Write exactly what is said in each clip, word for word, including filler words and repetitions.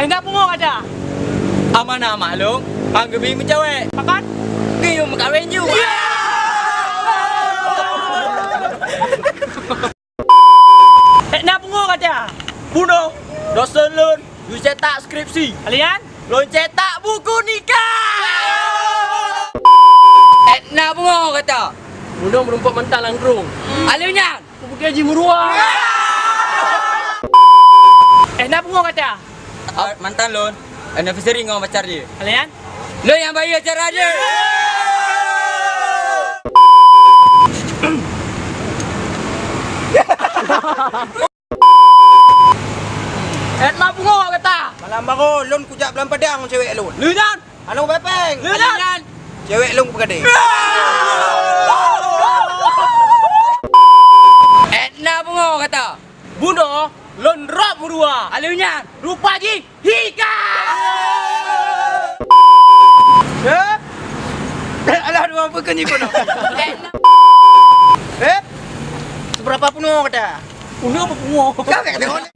Keuneuk pungo gata. Amanah mak lôn, han geubi meucewek. Pakon? Geuyue meukawen ju. Hek na pungo gata. Bunoe, dosen lôn, lôn cetak skripsi. Kalian? Lôn cetak buku nikah. Hek na pungo gata. Bunoe meurumpok mantan lam krueng. Aleuh nyan. Kupeugah jih meuruwa. Eh, na pungo gata? Ah, mantan lôn, anniversary ngon pacar jih. Kalian? Lôn nyang bayeue acara jih. Eh, na pungo gata? Malam baroe lôn kujak beulam padang ngon cewek lôn. Lheuh nyan? Aneuk bepeng. Lheuh nyan? Cewek lôn kupeugah deh. Eh, na pungo gata? Bunoe lôn rop meudua. Aleuh nyan? Rupa jih hika. Eh? Alah, dua apa ke ni kono? Eh? Seberapa pungo gata? Pungo apa pungo? Kau tak kata.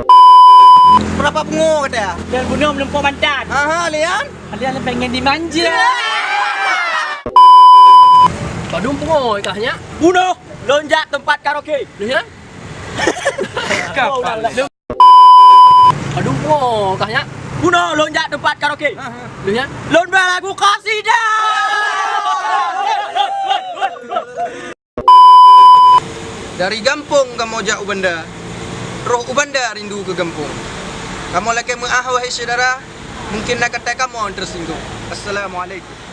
Berapa pungo gata? Dan bunoe meurumpok mantan. Aha, Lian? Kalian pengen dimanja. Padum pungo kah nyak? Bunoe lôn jak teumpat karaoke. Lheuh nyan? Kapal. Padum pungo kah nyak? Bunoe lôn jak teumpat karaoke. Lheuh nyan? Lôn bak lagu qasidah. Dari gampông kamoe jak u banda, roh u banda rindu keu gampông. Kamoe lakée meu'ah, wahai syedara, mungken na katai kamoe teusinggung. Assalamualaikum.